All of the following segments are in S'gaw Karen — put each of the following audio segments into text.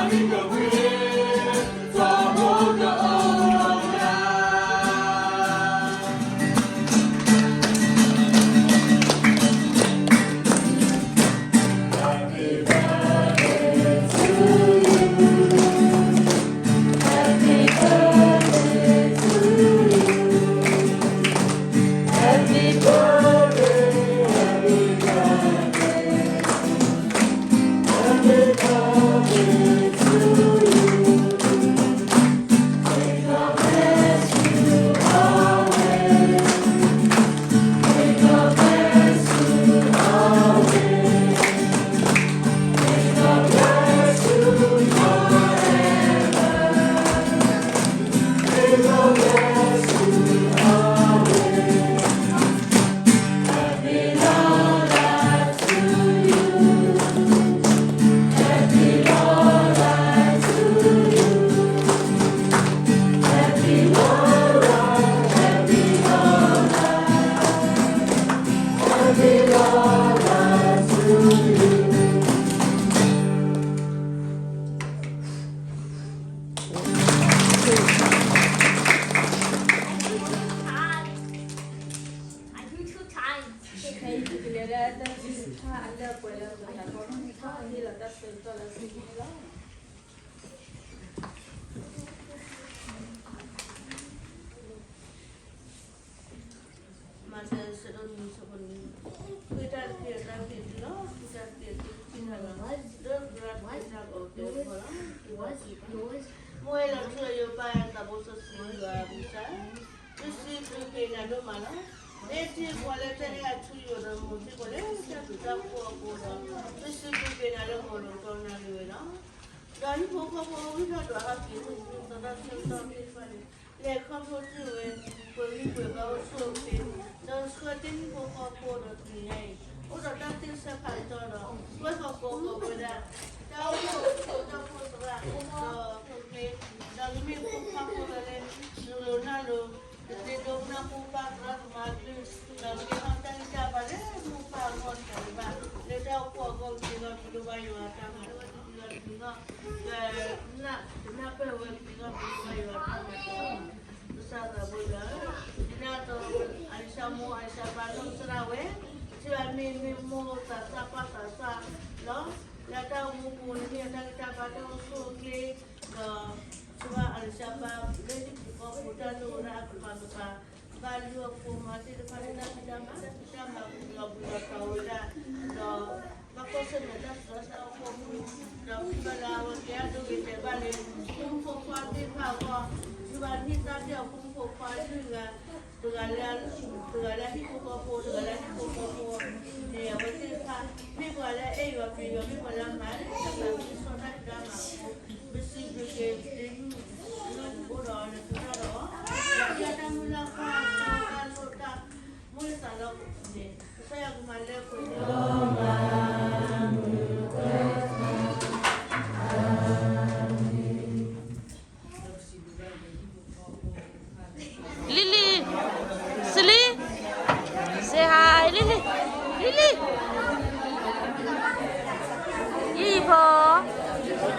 မးသဲ ဆၢဒိၣ်နွံ ဆၢဖိနွံ, ဃ့တၢ်တက့ၢ် တၢ်တက့ၢ်လီၤ, ဃ့တၢ်တက့ၢ် တၢ်တက့ၢ်လီၤ, ဒီးကရၢတၢ်အီၣ်ကဲအဃိလီၤ. မိၢ်အဲၣ်လီၤထူလီၤယိာ် ပၢ်သးဘိစီဆှံယွၤအမံၤစၢ်, သုစံးဘျုးက့ၤနၤဒိၣ်မးလီၤ. မ့ၢ်ထံၣ်ပှၤလၢတၢ်အဲၣ်အထူအယိာ်ဒီး မိၢ်ထံၣ်ပှၤလၢတၢ်သူၣ်တၢ်ဖှီၣ်အဃိဒီး သုစံးဘျုးက့ၤနၤလၢ မိၢ်လီၤတီနၤလၢဝဲလီၤ. ဒီးဟံၣ်ဖိဃီဖိဝံၤထီၣ်ဒွးဟီၣ်က့ၤ မုၢ်မုၢ်သီသီဆၢကတီၢ်သ့ၣ်တဖၣ်န့ၣ် လဲၤခီဖျိတ့ၢ်ဝဲ ပှဲၤဂံၢ်ပှဲၤဘါအိၣ်ဆူၣ်အိၣ်ချ့, ဒီးဆှၢတ့ၢ်ဟံၣ်ဖိဃီဖိဒီးကလံၤညါအံၤ အိၣ်ဒီးတၢ်သ့ၣ်ဆၢဖးကတီၢ်ဒီး ဝဲၢ်ကီးကိးကီးဝဲဒၣ် တၢ်အိၣ်ဖှိၣ်အစိကၠိဖိသရၣ် ဒီးဖိချ့, ဒီးကမ့ၢ်ဖိခွါဖိလၢလဲ နလိၤနၢ်လိၤ ကသ့ဒိကနၣ်ဖိပၢ်သရၣ်သမါအကလုၢ်, ဒီးကသ့ထီၣ်တၢ်ဂံၢ်တၢ်ဘါလၢမိၢ်ပၢ်အဂီၢ်တကးဒံးဘၣ်, လၢတၢ်အိၣ်ဖှိၣ်အဂီၢ် ကသ့လီၤဒုးလိၣ်ဘၣ်ယွၤတၢ်မၤလိာ် ကသ့လီၤဒုးလိၣ် ကနၢ်ပၢၢ်ဝဲ ကသ့လီၤဒုးလိၣ်ဘၣ်ယွၤတၢ်မၤလိာ် ကစၢ်သးဘိယွၤဧၢ, ဒ်န့ၣ်အသိး အလံၤစၢ်မိၢ် အလံၤစၢ်ပၢ် လိၣ်သရၣ်ဝဲ, ပထံၣ်ဘၣ်မ့ၢ်မ့ၢ်မိၢ်သးစၢ်ပၢ်သးစၢ်လီၤ, လၢတၢ်အိၣ်မူပူၤန့ၣ် မ့ၢ်အတၢ်ဂံၢ်တၢ်ဘါတၢ်အိၣ်ဆူၣ်အိၣ်ချ့, ဒီး ပထံၣ်ဘၣ်အလံၤစၢ်ပၢ်လၢဟံၣ်ပူၤဃီပူၤတၢ်လိၣ်ဝဲဒၣ်အကပၤကပၤ, ဘၣ်လုၢ်အီၣ်ဖိမၤသ့ၣ်တဖၣ်လၢတၢ်ဖံးတၢ်မၤ တၢ်မၤလီၤဘှံးလီၤတီၤဝဲဒၣ်, ဒီး ဘၣ်ကွၢ်ဆၢၣ်မဲာ်တၢ်စၢၤတၢ်အိၣ်ဖှိၣ်မူ, ဒီးပထံၣ်ဘၣ်လၢအဝဲကဲအဒိဂ့ၤတဲာ်ဘၣ်လၢ ဖိမုၣ်ဖိခွါသ့ၣ်တဖၣ်အဂီၢ်, ပထံၣ်ဘၣ်န့ၢ်သါတ့ၢ်အီၤဖိမုၣ်ဖိခွါလွံၢ်ဂၤ, တဂၤလၢ တဂၤလၢအဟံၣ်ဖိဃီဖိ တဂၤလၢအဟံၣ်ဖိဃီဖိန့ၣ် အဝဲသ့ၣ်တဖၣ် မ့ၢ်ပှၤလၢအအဲၣ်ယွၤပျံၤယွၤ မ့ၢ်ပှၤလၢအမၤတၢ်သးခုကစီၣ်တၢ်ဖံးတၢ်မၤအဃိ, ပစံးဘျုးက့ၤ ပတံၤမုၣ် လၢအိၣ်ဒီးအီၤလၢသုတၢ်ဒီးအီၤ, ဒီးပတၢ်မုၢ်လၢ်ကွၢ်တၢ်လိၣ်တၢ် မုၢ်လၢ်သးလီၤန့ၣ် ကစၢ်ယွၤကမၤလၢပှဲၤန့ၣ်လီၤ. လံလံ, စလံ, say hi, လံလံ, လံလံ, လံလံဖိ,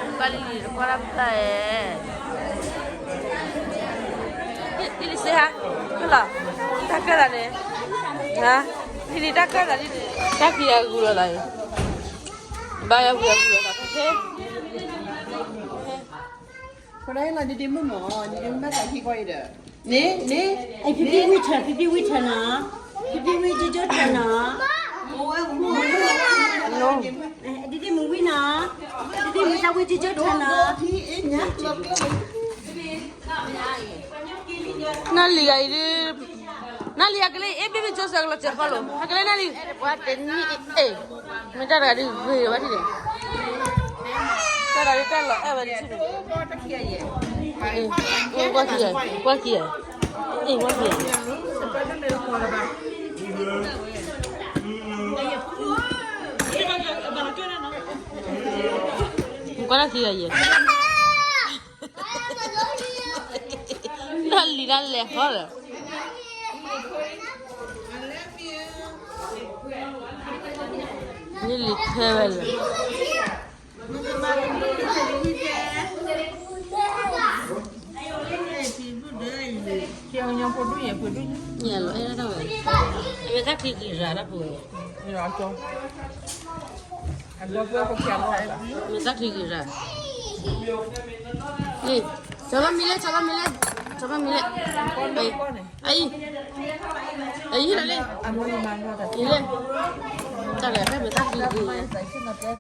ပၢ်လံလံတကွၢ်တၢ်ဖျါဧဲ, လံလံ say hi, ဖဲလီၤ, တၢ်ကၢၣ်သးန့ၣ်, လံလံတၢ်ကၢၣ်သး, တၢ်ဖံးအဂုၤလီၤသး, ဘါယွၤဖံးအဂုၤလီၤသး, ဖဲ ဒီးဒ့ဒ့မုၣ်မး, ဒ့ဒ့မုၣ်ဘၣ်သးဟံၣ်ကီၢ်အံၤဒီး, န့ၣ်, န့ၣ်, ဖံဖံဝံၣ်ထၢၣ်, ဖံဖံဝံၣ်ထၢၣ်နီၤ, ဖံဖံဝံၣ်ကၠိကၠိထၢၣ်နီၤ, ဒ့ဒ့မုၣ်ဝံၣ်နီၤ, ဒ့ဒ့မုၣ်သးဝံၣ်ကၠိကၠိထၢၣ်နီၤ. နၢ်လံၤဂၤအံၤဒုး, နၢ်လံၤ ဟဲက့ၤလၢအ့ၣ် ဘ့ၣ်ဘ့ၣ်ကၠိစဲးကလီးစဲးဖီလိာ် ဟဲက့ၤလၢနၢ်လံၤ, ပှၤတနံၣ်အ့ၣ်, မ့ၢ်တၢ်တဂၤဒုးဂ့ၤဘၣ်ထံၣ်န့ၣ်, တၢ်တဂၤဒုးတၢ်လီၤအဲၣ်ဝဲတထံၣ်န့ၣ်, ကွၢ်ခံဂၤ, ကွၢ်ခံဂၤ, အ့ၣ် ကွၢ်ခံဂၤ, ကွၢ်တၢ်ခံဂၤယဲၢ် နၢ်လံၤတၢ်လဲၤဃီလီၤ, နၢ်လံၤထဲဝဲလီၤ, ညၣ်လီၤအဲၣ်ဒၣ်ဝဲ, အဝဲတၢ်ချံကံၤရၤတၢ်ဖိဝဲ, အဝဲတၢ်ချံကံၤရၤ, ဆီလီၤမံၤလဲၣ် ဆီလီၤမံၤလဲၣ်, ဆီလီၤမံၤလဲၣ်, အအံၤ, အအံၤလီၤလံ, အံၤလဲၣ်, တၢ်လဲၤဖဲမ့ၢ်တၢ်ချံကံၤ